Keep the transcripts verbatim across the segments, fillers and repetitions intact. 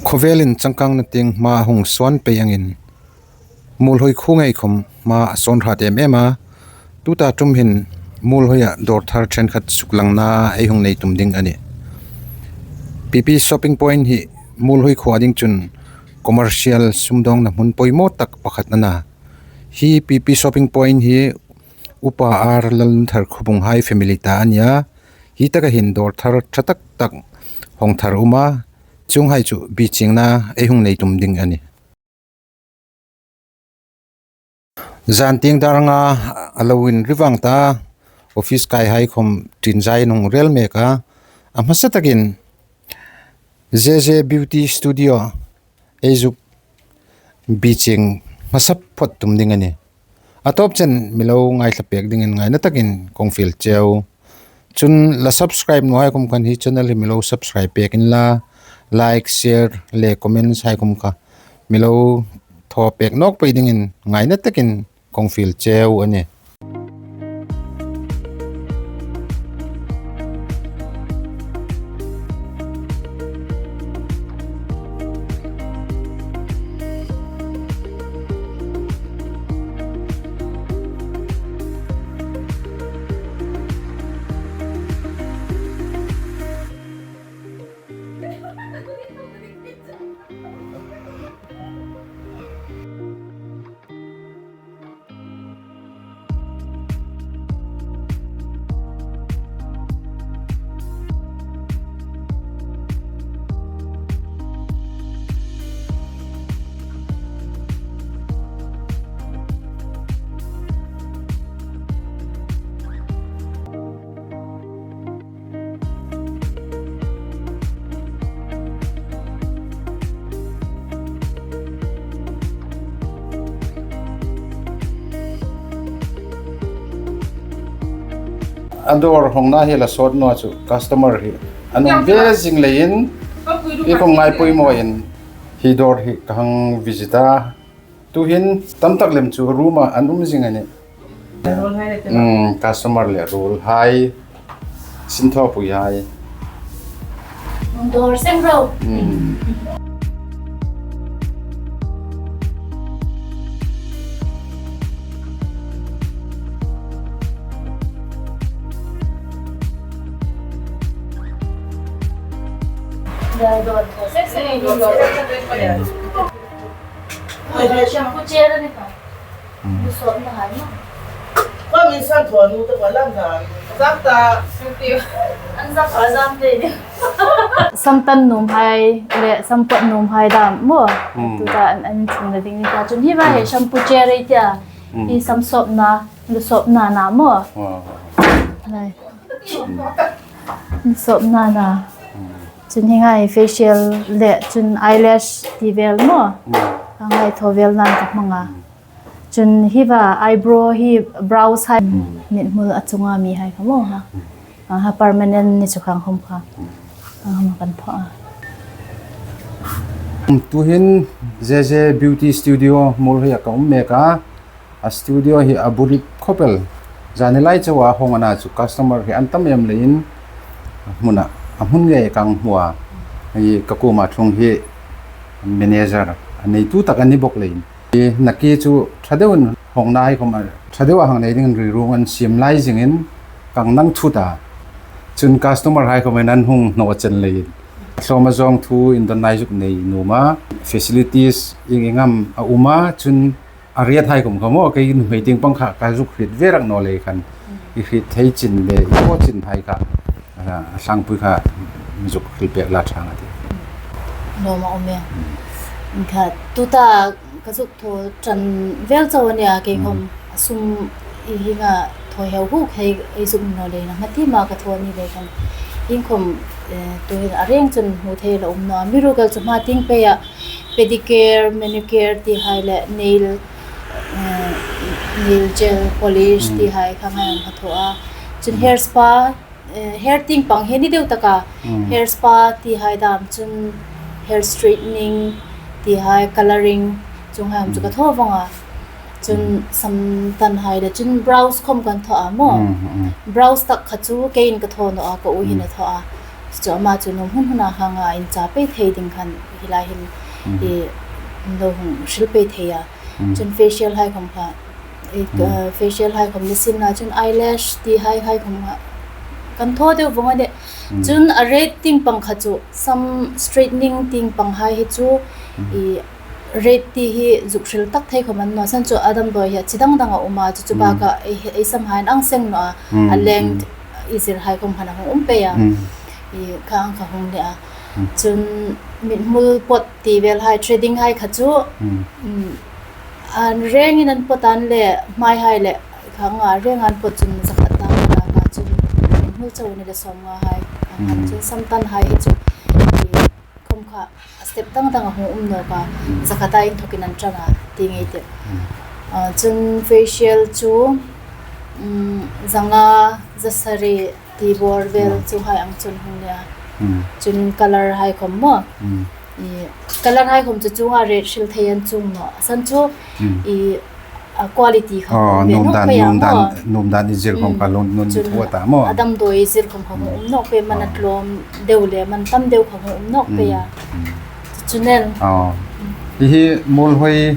Khawvelin changkangna tieng hma hung sawn pei angin, Muolhoi khuo ngei khawm hma a sawn hrat em em a. Tuta ṭum hin Muolhoia dawr thar ṭhenkhat suklangna ei hung nei tum ding a nih. P P Shopping Point hi Muolhoi khuoa ding chun commercial sumdawngna hmun poimaw tak pakhat a na. Hi P P Shopping Point hi Upa R Lalnunthar Khawbunghai family ta a nia. Hi taka hin dawr thar ṭha tak tak hawng thar um a. Chuonghai chu bichiengna ei hung nei tum ding a nih. Zan tieng dar nga a lo inri vang ta, office kaihai khawm ṭin zai an hung rel mek a. A hmasa takin Z Z Beauty Studio ei zuk bichieng hmasa phawt tum ding a nih. A tawp chen mi lo ngaithlak pek dingin ngaina takin kong fiel cheu. Chun la subscribe nawhai khawm khan hi channel hi mi lo subscribe pek inla, like, share le comments hai khawm kha mi lo thaw pek nawk pei dingin ngaina takin kong fiel cheu a nih. A dawr hawngna hi la sawt naw chu customer hi an um ve zing leiin, i khawm ngai poimaw in hi dawr hi ka hang visit a. Tuhin tam tak lem chu room-a an um zing a nih. Ruolhai le te. Mm, customer le ruolhai. Sinthaw puihai. Dawr seng ro. Mm. Dawr seng seng. Shampoo chair a ni kha. Mm. Lu sawtna hai maw. Kha min san thaw nu te kha lam dan. Zam ta. An zam, an zam te ni. Sam tan nuom hai le sam pawt nuom hai dam maw. Mm. Tuta an, an inchukna ding ni ta chun hi va he shampoo chair ei tia. Mm. Hi sam sawtna, lu sawtna na maw. Wow. Lai. Mm. Lu sawtna na. Mm. Chun hi ngai facial le chun eyelash ti vel maw. Mm. Ka ngai thaw vel nan ka hmang a. Mm. Chun hi va eyebrow hi brows hai. Mm. Mit hmul a chunga mi hai kha maw ha. Mm. A ha permanent ni chu khang hom kha. Mm. A hom kan thaw a. Mm, tuhin Z Z Beauty Studio Muolhoia ka um mek a. A studio hi a buri khawp el. Zani lai chauha hawng a na chu customer hi an tam em leiin hmuna, a hmun ngei ka hmu a. Hi ka kuoma ṭhung hi manager a neitu tak a ni bawk leiin. Hi naki chu ṭha deuin hawngna hai khawm a ṭha deuha hang nei dingin ri rung an siem lai zingin ka nang thut a. Chun customer hai khawmin an hung hnaw chen leiin. Hlawma zawng thu indawn nai zuk nei nuom a. Facilities ieng ieng am a um a, chun a rate hai khawm kha maw, kei nuhmei tieng pang kha ka zuk hriet ve rak naw lei khan, i hriet thei chin le i thaw chin hai kha, a, a tlangpui kha zuk hril pek la ṭhang a tih. Lawm a um e. Kha tuta ka zuk thaw ṭan vel chau a nia, kei khawm a sum i hinga thaw heu hu kha ei zuk naw lei na, ngati ma ka thaw ni lei khan. Ieng khawm, eh, tuhin a reng chun hmu thei la um naw a. Mi ruok el chu hma tieng pei a pedicure, manicure ti hai le nail, eh, nail gel polish ti hai kha ngai ang ka thaw a. Chun hair spa, eh, hair tieng pang hi ni deu taka hair spa ti hai dam chun hair straightening ti hai, colouring chung hai am chu ka thaw vong a. Chun sam tan hai le chun brows khawm kan thaw a maw. Brows tak kha chu keiin ka thaw naw a, ka u hin a thaw a. Chu ama chu nuom hun huna hanga inchah pei thei ding khan hi lai hin, mm, i lo hung hril pei thei a. Mm. Chun facial hai khom kha, i, mm, uh, facial hai khom ni sin la, chun eyelash ti hai hai khom kha kan thaw deu vong a nih. Mm. Chun a rate tieng pang kha chu, sam straightening tieng pang hai hi chu, mm, i rate ti hi zuk hril tak thei khom a ni naw, san chu a damdawi hi a chi dang dang a um a, chu chu, mm, baka ei, ei sam hai an seng naw a, mm, a length, mm, i zir hai khom khan a hung um pei a. Mm. I kha ang kha hung ni a. Mm. Chun mithmul pot ti vel hai, threading hai kha chu, mm, mm, an rengin an pot an le, hmai hai le, kha nga reng an pot chun zakhat dang la ka chun mithmul chau ni le sawmnga hai. Mm. Chun sam tan hai hi chu, i khom kha a step dang dang a hung um nawk a, mm, zakhata inthokin an ṭan a, ti ngei tih. Mm. Ah, chun facial chu, mm, zanga, zasari ti bor vel, mm, chu hai ang chun hung ni a. Mm. Chun color hai khom maw. Mm. I color hai khom chu chunga rate hril thei an chuong naw. San chu, mm, i a quality kha, oh, hung ve nuom nawk dan, pei a nuom dan, maw. Nuom dan i zir khom kha, mm, lo nuom, chun mi thaw ta maw. A damdawi i zir khom kha hung, mm, um nawk pei, man a, oh, tlawm deu le man tam deu kha hung um nawk pei a. Mm, mm. Chu chu nen. Oh. Hi hi Muolhoi,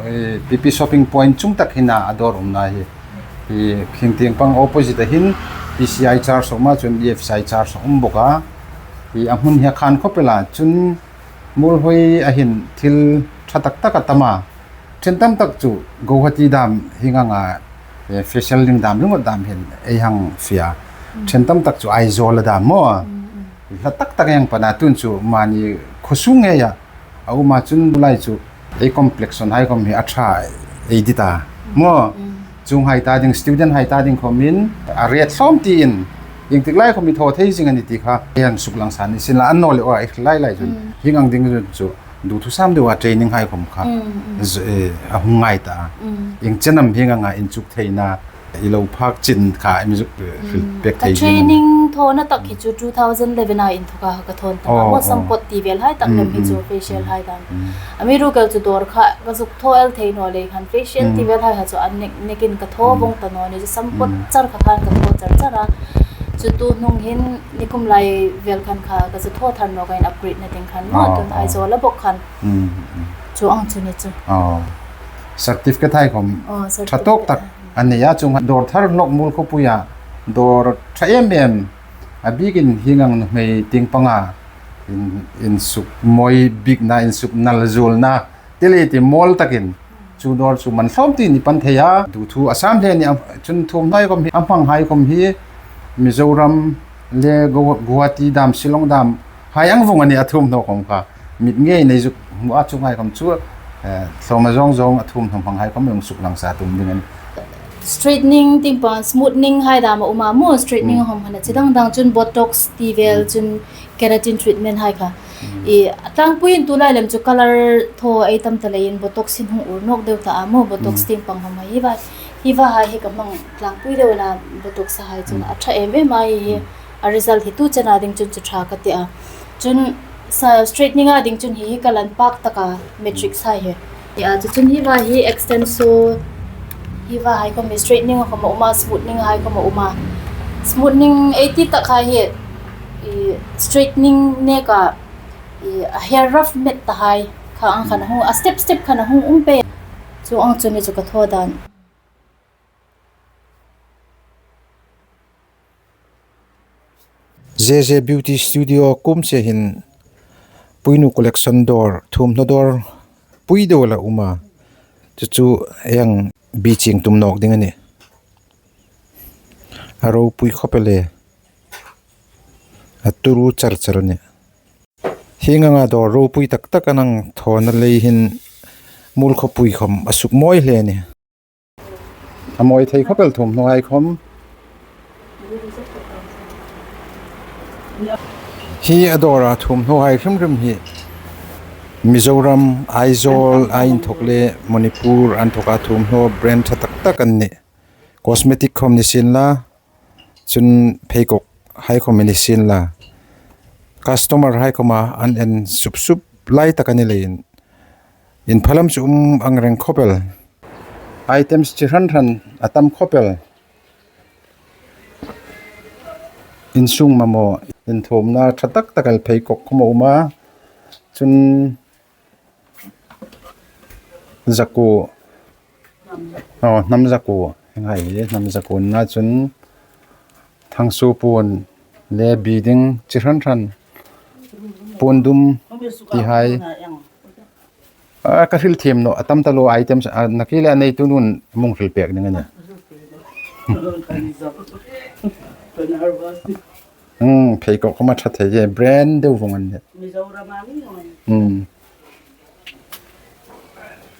eh, P P shopping point chung tak hin a dawr umna hi. Hi khing tieng pang opposite a hin P C I church a um a, chun E F C I church a um bawk a. Hi a hmun hi a khan khawp el a, chun Muolhoi a hin thil ṭha tak tak a tam a. Ṭhen tam tak chu Guwahati dam hieng anga, eh, facial ring dam ringawt dam hin ei hang fe a. Mm. Ṭhen tam tak chu Aizawl a dam maw. Mm, mm. Hla tak tak ei hang pan a, tun chu mani khaw sung ngei a, a um a, chun tulai chu ei complexion hai khom hi a ṭha ei dit a. Mm. Maw. Mm. Chuong hai ta ding, student hai ta ding khomin a rate hlawm tiin, ieng tik lai khom i thaw thei zing a nih ti kha ei hang suklang sa ni sin la, annawleh a ei hril lai lai chun. Mm. Hieng ang ding chun chu duthusam deua training hai khom kha, mm, mm, z-, eh, a hung ngai ta. Mm. Ieng chen am hieng anga inchuk theina, i lo phak chin kha ei mi zuk, eh, hril, mm, pek thei ding. Ka training thawna tak hi chu two thousand eleven a inthoka ka thawn ta. Oh, maw, oh. Sam pot ti vel hai tak lem hi chu, mm, mm, facial, mm, hai dam. Mm. Amiruokchu dawr kha ka zuk thaw el thei naw lei khan facial, mm, ti vel hai kha chu an nek, nekin ka thaw, mm, vong ta naw ni chu, sam pot, mm, char kha khan ka thaw char char a. Chu tu hnung hin nikum lai vel khan kha ka chu thaw thar nawk a, in upgrade na ding khan maw, oh, tun, oh, Aizawl a bawk khan. Mm, mm. Chu ang chu ni chu. Oh. Certificate hai khom, oh, ṭha tawk tak, certificate, a nei a, chuong dawr thar hlak Muolkhawpuia dawr ṭha em em. A bikin hieng ang nuhmei tieng panga in, insuk mawi bikna, insuk nal zuolna, ti le ti mawl takin chu dawr chu man hlawm tiin i pan thei a. Duthu a sam hle ni a, chun thuomhnaw khom hi, a hmang hai khom hi Mizoram le Guwa-, Guwahati dam, Shillong dam hai ang vong a nih a thuomhnaw khom kha. Mit ngei nei zuk hmu a, chuong hai khom chu, eh, hlawm a zawng zawng a thuomhnaw hmang hai khom ei hung suklang sa tum ding a nih. Straightening tieng pang, smoothening hai dam a um a maw, straightening, mm, a hawm khan a chi dang dang, chun Botox ti vel, mm, chun keratin treatment hai kha. Mm. I, a tlangpuiin tulai lem chu color thaw ei tam ta leiin Botox hin hung ur nawk deu ta a maw, Botox, mm, tieng pang hawm a hi va. Hi va hai hi ka hmang tlangpui deu la, Botox a hai chun, mm, a ṭha em em a hi hi. Mm. A result hi tu chena ding chun chu ṭha ka ti a. Chun sa straightening a ding chun hi hi ka lan pak taka matrix hai hi. Hi a chu chun hi va hi extenso, hi va hai khom hi straightening a khom a um a, smoothening hai khom a um a. Smoothening ei ti tak hai hi, i, straightening neka, i, a hair rough met ta hai kha ang khan hung, a step step khan a hung um pei. Chu ang chu ni chu ka thaw dan. J J Beauty Studio kumse hin Puinu Collection dawr, thuomhnaw dawr pui deu la um a. Chu chu ei hang bi chieng tum nawk ding a nih. A ropui khawp el e. A turu char char a nih. Hieng anga dawr ropui tak tak an hang thawna lei hin Muolkhawpui khom a suk mawi hle a nih. A mawi thei khawp el thuomhnaw hai khom. Hi a dawra thuomhnaw hai hrim hrim hi Mizoram, Aizawl a inthok le Manipur a inthok a thuomhnaw brand ṭha tak tak an nih. Cosmetic khom ni sien la, chun pheikok hai khom ni sien la. Customer hai khoma an en sup sup lai tak a ni leiin, inphalam chu um ang reng khawp el. Items chi hran hran a tam khawp el. Insung mamaw, inthuomna ṭha tak tak el, pheikawk khawm a um a. Chun zakuo, aw, hnam zakuo, hieng hai hi hnam zakuo a ni a, chun thangsuo puon le biding chi hran hran, puon dum ti hai. A, ka hril thiem naw, a tam taluo items, a, nakie le a neitu nun mi hung hril pek ding a nih. Hmm, pheikawk khawm a ṭha thei e, brand deu vawng a nih. Hmm.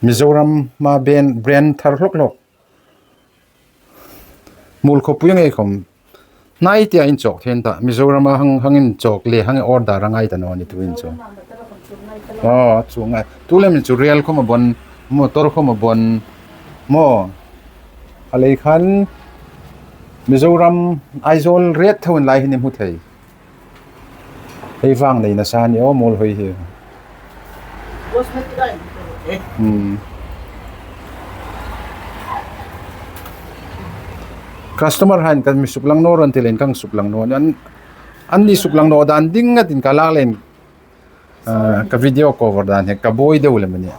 Mizorama brand, brand thar hlawk hlawk. Muolkhawpui ngei khawm hnai tia inchawk thei an ta. Mizorama hang, hang inchawk le hang order a ngai ta naw ni tuhin chu. Aw, chu ngai. Tu lem chu rail khawm a bon, motor khawm a bon. Maw. A lei khan Mizoram Aizawl ret tho in lai hin i hmu thei. Ei vang nei nasa ni aw, muolhoi hi. Cosmetic ai. Hmm. Customer hain kan mi suklang naw rawh an ti leiin kan suklang naw. An, an mi suklang naw dan ding a tin ka lak leiin, ah, ka video cover dan hi ka buoi deu lem a nih.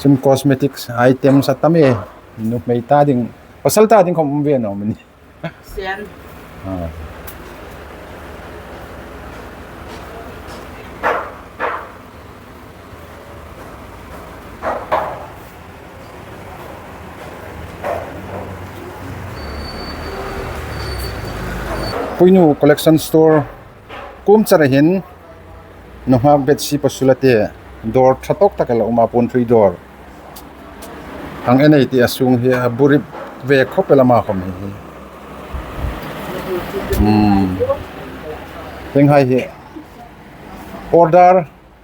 Chun cosmetics items a tam e. Nuhmei ta ding, pasal ta ding khawm um ve naw maw ni. Sian. Ah. Puinu Collection Store kuom chara hin nunghak Betsy Pasulate dawr ṭha tawk tak a la um a, puon ṭhui dawr. Hang en ei ti a, sung hi a bu rip ve khawp el a, ama khawm hi. Hmm. Hieng hai hi order,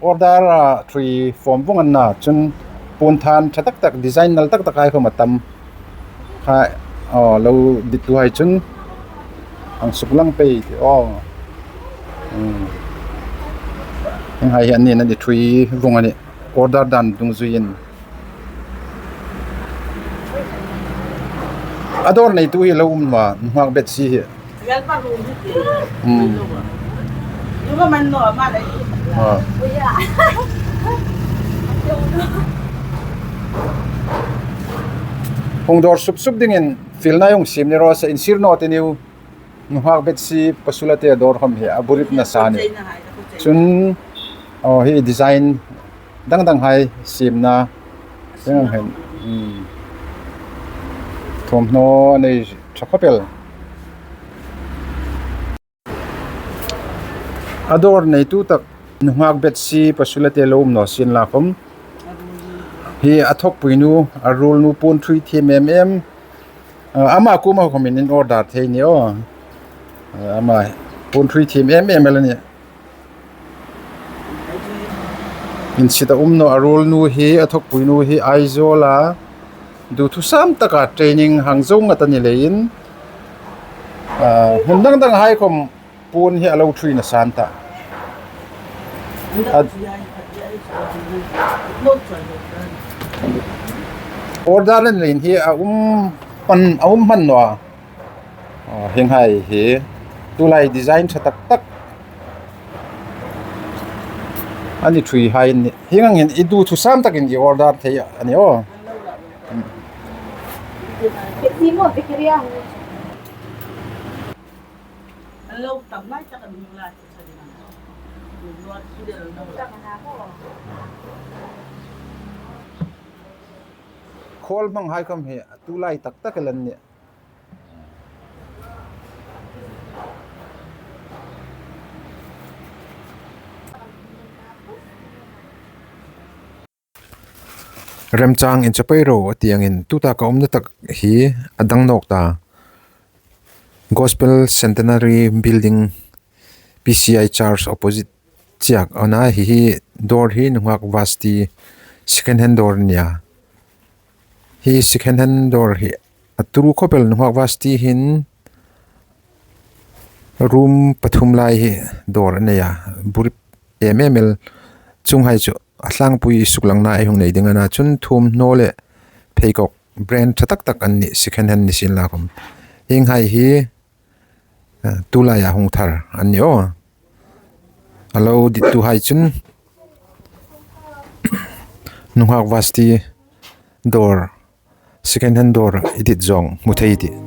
order a ṭhui form vawng an na, chun puon ṭha ṭha tak tak, design nal tak tak hai khawm a tam. Kha, aw, lo dittu hai chun hang suklang pei ti aw. Hmm. Hieng hai hi an ni, an ni ṭhui vawng a nih. Order dan dungzuiin. A dawr neitu hi lo um naw a, nunghak Betsy hi. Helper room hi ti. Hmm. Lu ka man naw, ama la hi. Ah. Hung dawr sup sup dingin fielna hung siem ni raw se, insir naw ti niu. Nunghak Betsy Pasulate dawr khawm hi a bu rip nasa a nih. Chun, aw, hi design dang dang hai siemna. Dang dang hai. Hmm. Thuomhnaw a nei ṭha khawp el. A dawr neitu tak nunghak Betsy Pasulate lo um naw sien la khawm, hi a thawkpuinu, a ruolnu puon ṭhui thiem em em. Ah, ama kuoma khawmin in order thei ni aw. Ah, ama puon ṭhui thiem em em el a nih. Insita um naw a ruolnu hi, a thawkpuinu hi Aizawl a duthusam taka training hang zo ngat a ni leiin, ah, hmun dang dang hai khawm puon hi a lo ṭhui nasa an ta. A, order an leiin hi a um hman, a um hman naw a. Aw, hieng hai hi tulai design ṭha tak tak a ni ṭhui hai a nih. Hieng ang hin i duthusam takin i order thei a ni aw. An lo tam lai tak an hung lai chu sa ding an. Khawl hmang hai khawm hi a tulai tak tak el an nih. Remchang inchawpei ro a ti angin tuta ka umna tak hi a dang nawk ta. Gospel Centenary Building, P C I Church opposite chiah a na hi, hi dawr hi nunghak Vasti second hand dawr a nia. Hi second hand dawr hi a turu khawp el, nunghak Vasti hin room pathum lai hi dawr a nei a, bu rip em em el. Chuong hai chu a tlangpui suklangna ei hung nei ding a na, chun thuomhnaw le pheikawk brand ṭha tak tak an nih, second hand ni sienla khawm. Hienghai hi, eh, tulaia hung thar an ni aw. A lo dittuhai chun nunghak vasti dawr, second hand dawr i dit zawng hmu thei tih.